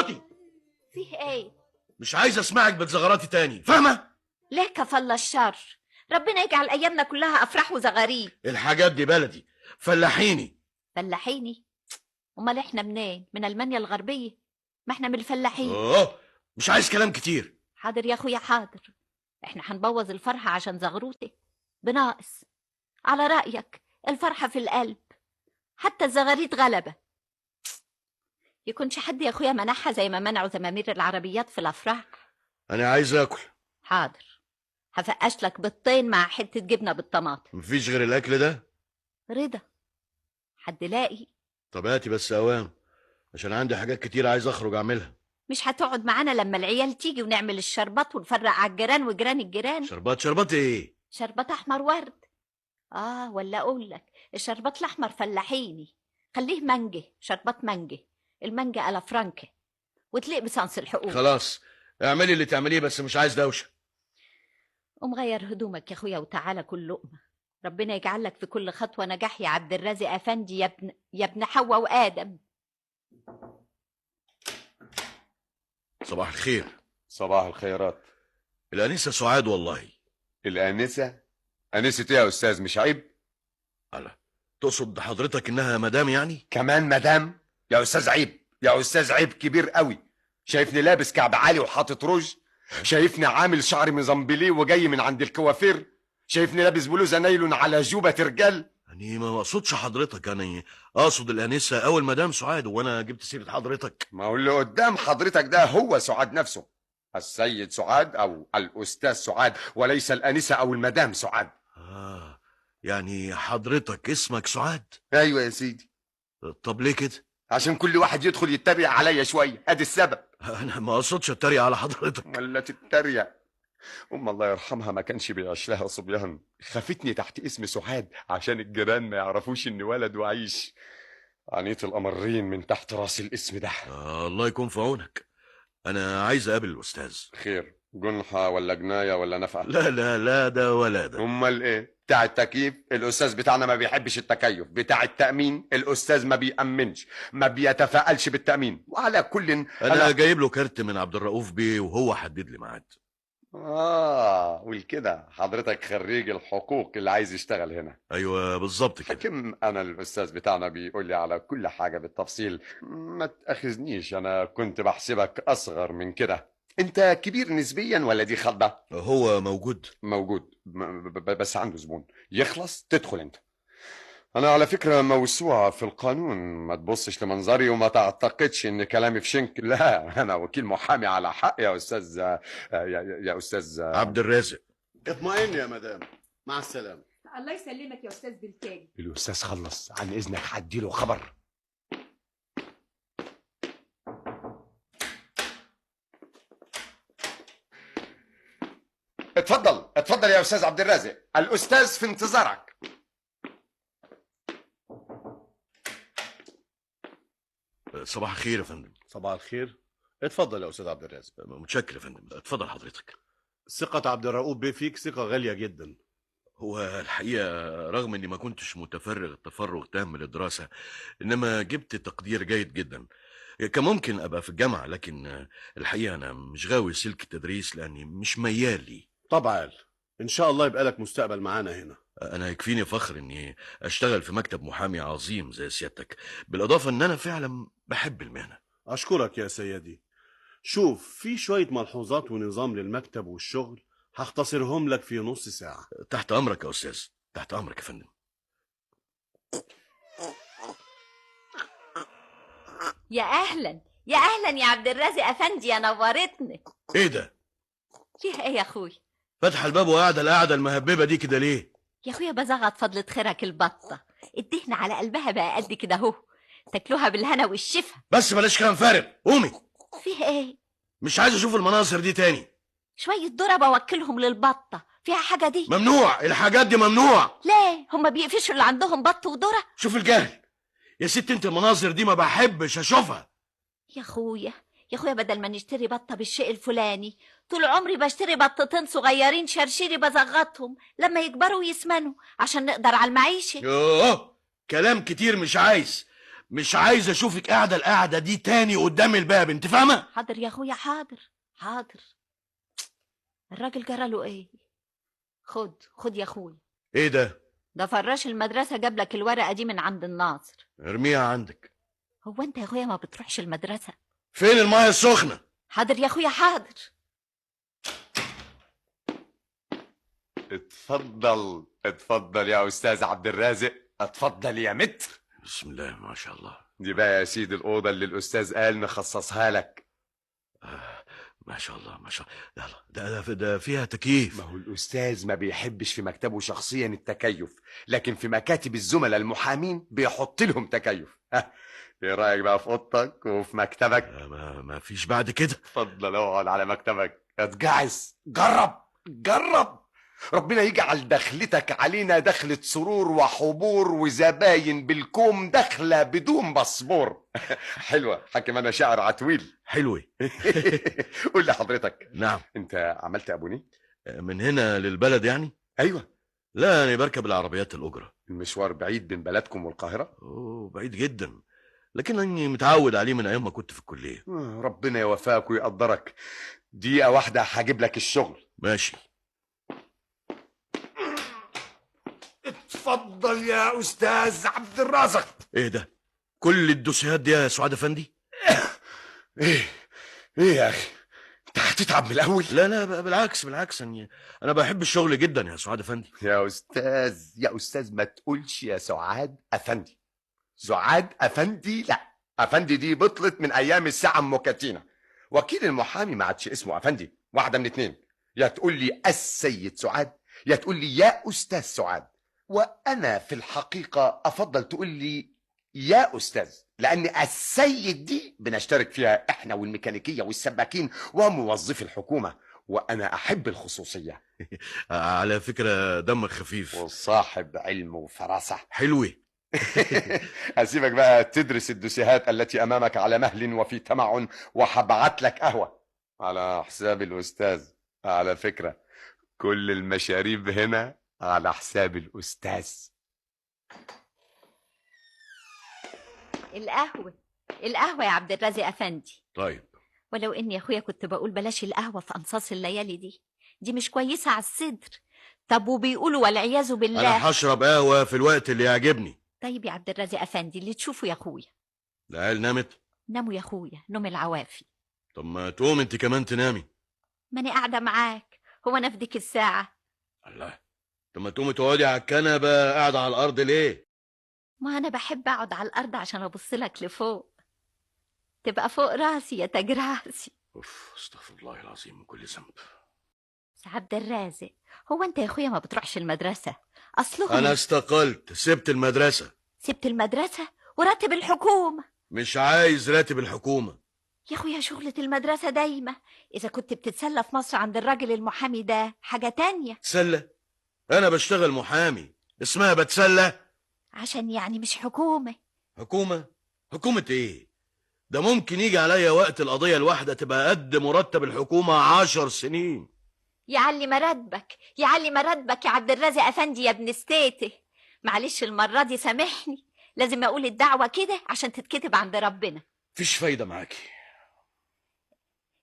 اسكتي. فيه ايه؟ مش عايز اسمعك بتزغراتي تاني، فاهمه؟ لا كفل الشر، ربنا يجعل ايامنا كلها افراح وزغاريد. الحاجات دي بلدي، فلاحيني. فلاحيني؟ امال احنا منين؟ من المانيا الغربية؟ ما احنا من الفلاحين. مش عايز كلام كتير. حاضر يا اخويا حاضر. احنا هنبوظ الفرحة عشان زغروتي؟ بناقص. على رايك الفرحة في القلب، حتى الزغاريد غلبه. يكونش حد يا اخويا منعها زي ما منعوا زمامير العربيات في الافراح؟ انا عايز اكل. حاضر، هفقش لك بيضتين مع حتة جبنه بالطماطم. مفيش غير الاكل ده؟ رضا، حد لاقي؟ طب هاتي بس اوام، عشان عندي حاجات كتير عايز اخرج اعملها. مش هتقعد معانا لما العيال تيجي ونعمل الشربات ونفرق على الجيران وجيران الجيران؟ شربات؟ شربات ايه؟ شربات احمر ورد. ولا اقول لك الشربات الاحمر فلاحيني، خليه منجه، شربات منجه، المانجا على فرانكه، وتليق بسانس الحقوق. خلاص اعملي اللي تعمليه، بس مش عايز دوشه. قوم غير هدومك يا اخويا وتعالى كل لقمة. ربنا يجعل لك في كل خطوة نجاح يا عبد الرازق افندي، يا ابن حواء وادم. صباح الخير. صباح الخيرات. الانسة سعاد. والله الانسة؟ انسه ايه يا استاذ؟ مش عيب؟ الله، تقصد حضرتك انها مدام يعني؟ كمان مدام يا استاذ؟ عيب يا استاذ، عيب كبير قوي. شايفني لابس كعب عالي وحاطط روج؟ شايفني عامل شعري مزمبليه وجاي من عند الكوافير؟ شايفني لابس بلوزة نايلون على جوبه رجال؟ يعني ما اقصدش حضرتك، انا اقصد الانسة او المدام سعاد، وانا جبت سيره حضرتك. ما هو اللي قدام حضرتك ده هو سعاد نفسه، السيد سعاد او الاستاذ سعاد، وليس الانسة او المدام سعاد. يعني حضرتك اسمك سعاد؟ ايوه يا سيدي. طب ليه كده؟ عشان كل واحد يدخل يتريق عليا شوية، ادي السبب. انا ما اقصدش اتريق على حضرتك. ولا تتريق. ام الله يرحمها ما كانش بيعيش لها صبيان، خافتني تحت اسم سعاد عشان الجيران ما يعرفوش اني ولد وعيش. عنيت القمرين من تحت راس الاسم ده. الله يكون في عونك. انا عايز اقابل الاستاذ. خير، جنحه ولا جناية ولا نفقه؟ لا لا لا، ده ولا ده. امال ايه؟ بتاع التكييف الاستاذ بتاعنا ما بيحبش التكيف، بتاع التامين الاستاذ ما بيامنش، ما بيتفائلش بالتامين. وعلى كل انا جايب له كارت من عبد الرؤوف بيه وهو حدد لي ميعاد. والكده حضرتك خريج الحقوق اللي عايز يشتغل هنا؟ ايوه بالظبط كده. حكم انا الاستاذ بتاعنا بيقول لي على كل حاجة بالتفصيل. ما تاخذنيش، انا كنت بحسبك اصغر من كده. انت كبير نسبيا ولا دي خضه؟ هو موجود. موجود بس عنده زبون، يخلص تدخل انت. انا على فكرة موسوعة في القانون، ما تبصش لمنظري وما تعتقدش ان كلامي في شنك. لا، انا وكيل محامي على حق يا استاذ، يا استاذ عبد الرازق. اطمئن يا مدام، مع السلامة. الله يسلمك يا استاذ بالتالي. الاستاذ خلص، عن اذنك هديله خبر. اتفضل اتفضل يا استاذ عبد الرازق، الاستاذ في انتظارك. صباح الخير يا فندم. صباح الخير، اتفضل يا استاذ عبد الرازق. متشكر يا فندم، اتفضل حضرتك. ثقة عبد الرؤوف بيه فيك ثقة غالية جدا. هو الحقيقة رغم اني ما كنتش متفرغ تفرغ تام للدراسة، انما جبت تقدير جيد جدا. كان ممكن ابقى في الجامعة، لكن الحقيقة انا مش غاوي سلك التدريس لاني مش ميال لي. طبعا ان شاء الله يبقى لك مستقبل معانا هنا. انا يكفيني فخر اني اشتغل في مكتب محامي عظيم زي سيادتك، بالاضافة ان انا فعلا بحب المهنة. اشكرك يا سيدي. شوف، في شوية ملحوظات ونظام للمكتب والشغل هختصرهم لك في نص ساعة. تحت امرك يا استاذ، تحت امرك يا فندم. يا اهلا يا اهلا يا عبد الرازق افندي، يا نورتني. ايه ده؟ فيها ايه يا اخوي؟ فاتحة الباب وقاعدة القعدة المهببه دي كده ليه؟ يا اخويا بزغط فضلة خيرك البطة، الدهن على قلبها بقى قد كده اهو، تاكلوها بالهنا والشفا. بس بلاش كلام فارغ، قومي. فيها ايه؟ مش عايز اشوف المناظر دي تاني. شوية ذره بوكلهم للبطه، فيها حاجة دي؟ ممنوع، الحاجات دي ممنوع. ليه؟ هما بيقفشوا اللي عندهم بط وذره؟ شوف الجهل يا ست انت، المناظر دي ما بحبش اشوفها. يا اخويا يا اخويا، بدل ما نشتري بطه بالشيء الفلاني، طول عمري بشتري بطتين صغيرين شرشيري بزغطهم لما يكبروا ويسمنوا عشان نقدر على المعيشة. يوه، كلام كتير مش عايز. مش عايز اشوفك قاعدة القعدة دي تاني قدام الباب، انت فاهمه؟ حاضر يا اخويا، حاضر حاضر. الراجل جرى له ايه؟ خد خد يا اخويا. ايه ده؟ ده فراش المدرسة جاب لك الورقة دي من عند الناظر. ارميها عندك. هو انت يا اخويا ما بتروحش المدرسة؟ فين المايه السخنة؟ حاضر يا اخويا حاضر. اتفضل اتفضل يا استاذ عبد الرازق، اتفضل يا متر. بسم الله ما شاء الله. دي بقى يا سيدي الاوضة اللي الاستاذ قال نخصصها لك. ما شاء الله ما شاء الله. يلا ده فيها تكييف. ما هو الاستاذ ما بيحبش في مكتبه شخصيا التكيف، لكن في مكاتب الزملاء المحامين بيحط لهم تكيف. ايه رايك بقى في اوضتك وفي مكتبك؟ ما فيش بعد كده. اتفضل اقعد على مكتبك، اتجعس، جرب جرب. ربنا يجعل دخلتك علينا دخلة سرور وحبور وزباين بالكوم، دخلة بدون باسبور. حلوة حكم، أنا شاعر عتويل. حلوة. قول لي حضرتك. نعم. أنت عملت أبوني؟ من هنا للبلد يعني؟ أيوة. لا أنا بركب العربيات الأجرة. المشوار بعيد بين بلدكم والقاهرة؟ أوه بعيد جدا، لكن أني متعود عليه من أيام ما كنت في الكلية. ربنا يوفقك ويقدرك. دقيقة واحدة هجيب لك الشغل. ماشي. اتفضل يا استاذ عبد الرازق. ايه ده؟ كل الدوسيهات دي يا سعاد افندي؟ ايه ايه يا اخي، انت هتتعب من الاول؟ لا لا بالعكس بالعكس، انا بحب الشغل جدا يا سعاد افندي. يا استاذ يا استاذ ما تقولش يا سعاد افندي. سعاد افندي لا، افندي دي بطلت من ايام الساعة ام كاتينا. وكيل المحامي ما عادش اسمه افندي. واحدة من اتنين، يا تقول لي السيد سعاد، يا تقول لي يا استاذ سعاد. وأنا في الحقيقة أفضل تقول لي يا أستاذ، لأن السيد دي بنشترك فيها إحنا والميكانيكية والسباكين وموظفي الحكومة، وأنا أحب الخصوصية. على فكرة دمك خفيف وصاحب علم وفراسة. حلوة. أسيبك بقى تدرس الدوسيهات التي أمامك على مهل وفي تمعن، وهبعت لك قهوة على حساب الأستاذ. على فكرة كل المشاريب هنا على حساب الأستاذ. القهوة القهوة يا عبد الرازق أفندي. طيب. ولو إني يا أخويا كنت بقول بلاش القهوة في أنصاص الليالي دي مش كويسة على الصدر. طب وبيقولوا والعياذ بالله. أنا هشرب قهوة في الوقت اللي يعجبني. طيب يا عبد الرازق أفندي اللي تشوفه يا أخويا. العيال نامت؟ ناموا يا أخويا، نوم العوافي. طب ما تقوم أنت كمان تنامي. ما أنا قاعدة معاك، هو أنا في ديك الساعة؟ الله، طب ما تقومي تقعدي على الكنبة، قاعدة على الارض ليه؟ ما انا بحب اقعد على الارض عشان ابص لك لفوق، تبقى فوق راسي يا تاج راسي. اوف، استغفر الله العظيم من كل ذنب. عبد الرازق، هو انت يا اخويا ما بتروحش المدرسة؟ اصلهم انا استقلت، سبت المدرسة. سبت المدرسة وراتب الحكومة؟ مش عايز راتب الحكومة يا اخويا. شغله المدرسة دايما، اذا كنت بتتسلى في مصر عند الراجل المحامي ده حاجة تانية. تسلى؟ أنا بشتغل محامي، اسمها بتسلى؟ عشان يعني مش حكومة. حكومة؟ حكومة إيه؟ ده ممكن يجي عليا وقت القضية الواحدة تبقى قد مرتب الحكومة 10 سنين. يعلي مراتبك، يعلي مراتبك يا عبد الرازق أفندي يا ابن ستيتي. معلش المرة دي سامحني، لازم أقول الدعوة كده عشان تتكتب عند ربنا. مفيش فايدة معاكي.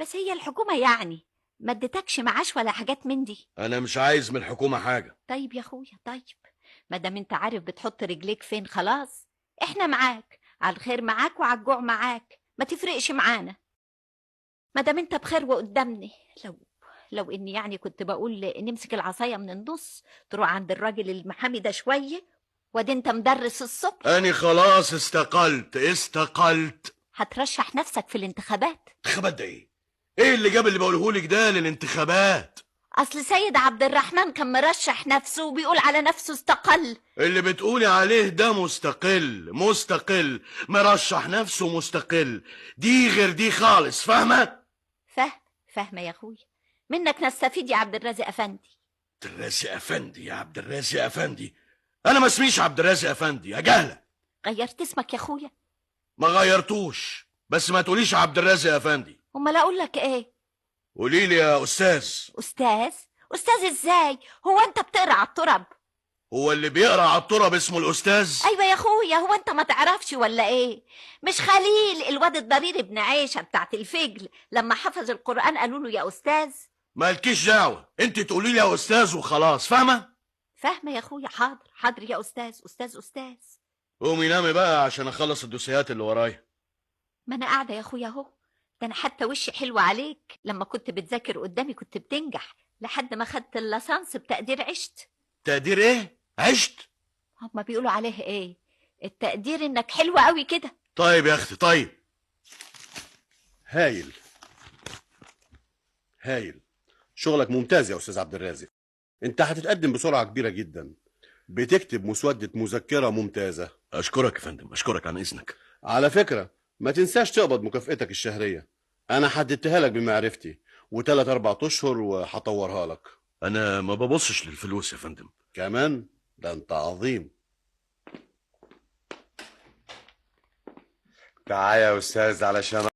بس هي الحكومة يعني ما اديتكش معاش ولا حاجات من دي؟ انا مش عايز من الحكومة حاجة. طيب يا اخويا طيب، ما دام انت عارف بتحط رجليك فين خلاص، احنا معاك على الخير معاك وعلى الجوع معاك، ما تفرقش معانا ما دام انت بخير وقدامني. لو اني يعني كنت بقول نمسك العصاية من النص، تروح عند الراجل المحامي ده شوية، وادي انت مدرس الصبح. انا خلاص استقلت استقلت. هترشح نفسك في الانتخابات؟ انتخابات ده ايه؟ ايه اللي جاب اللي بقولهولك ده للانتخابات؟ اصل سيد عبد الرحمن كان مرشح نفسه وبيقول على نفسه استقل. اللي بتقولي عليه ده مستقل، مستقل، مرشح نفسه مستقل، دي غير دي خالص، فاهمه؟ فاهمه يا اخويا، منك نستفيد يا عبد الرازق افندي. عبد الرازق افندي يا عبد الرازق افندي، انا ما اسميش عبد الرازق افندي يا جهله. غيرت اسمك يا اخويا؟ ما غيرتوش، بس ما تقوليش عبد الرازق افندي. امال اقول لك ايه؟ قولي لي يا استاذ. استاذ؟ استاذ ازاي؟ هو انت بتقرا على التراب؟ هو اللي بيقرا على التراب اسمه الاستاذ؟ ايوه يا اخويا، هو انت ما تعرفش ولا ايه؟ مش خليل الواد الضرير ابن عيشه بتاعت الفجل لما حفظ القران قالوا له يا استاذ؟ مالكيش دعوه، انت تقولي لي يا استاذ وخلاص، فاهمه؟ فاهمه يا اخويا، حاضر حاضر يا استاذ استاذ استاذ. قومي نامي بقى عشان اخلص الدوسيات اللي ورايا. ما انا قاعدة يا اخويا اهو، ده انا حتى وشي حلو عليك، لما كنت بتذاكر قدامي كنت بتنجح لحد ما خدت الليسانس بتقدير عشت. تقدير ايه؟ عشت؟ هما بيقولوا عليه ايه؟ التقدير انك حلوة قوي كده. طيب يا اختي طيب. هايل هايل، شغلك ممتاز يا استاذ عبد الرازق. انت هتتقدم بسرعة كبيرة جدا، بتكتب مسودة مذكره ممتازة. اشكرك يا فندم، اشكرك عن اذنك. على فكرة ما تنساش تقبض مكافئتك الشهرية، انا حددتها لك بمعرفتي، وثلاث 4 اشهر وهطورها لك. انا ما ببصش للفلوس يا فندم. كمان؟ ده انت عظيم. تعالى يا استاذ علشان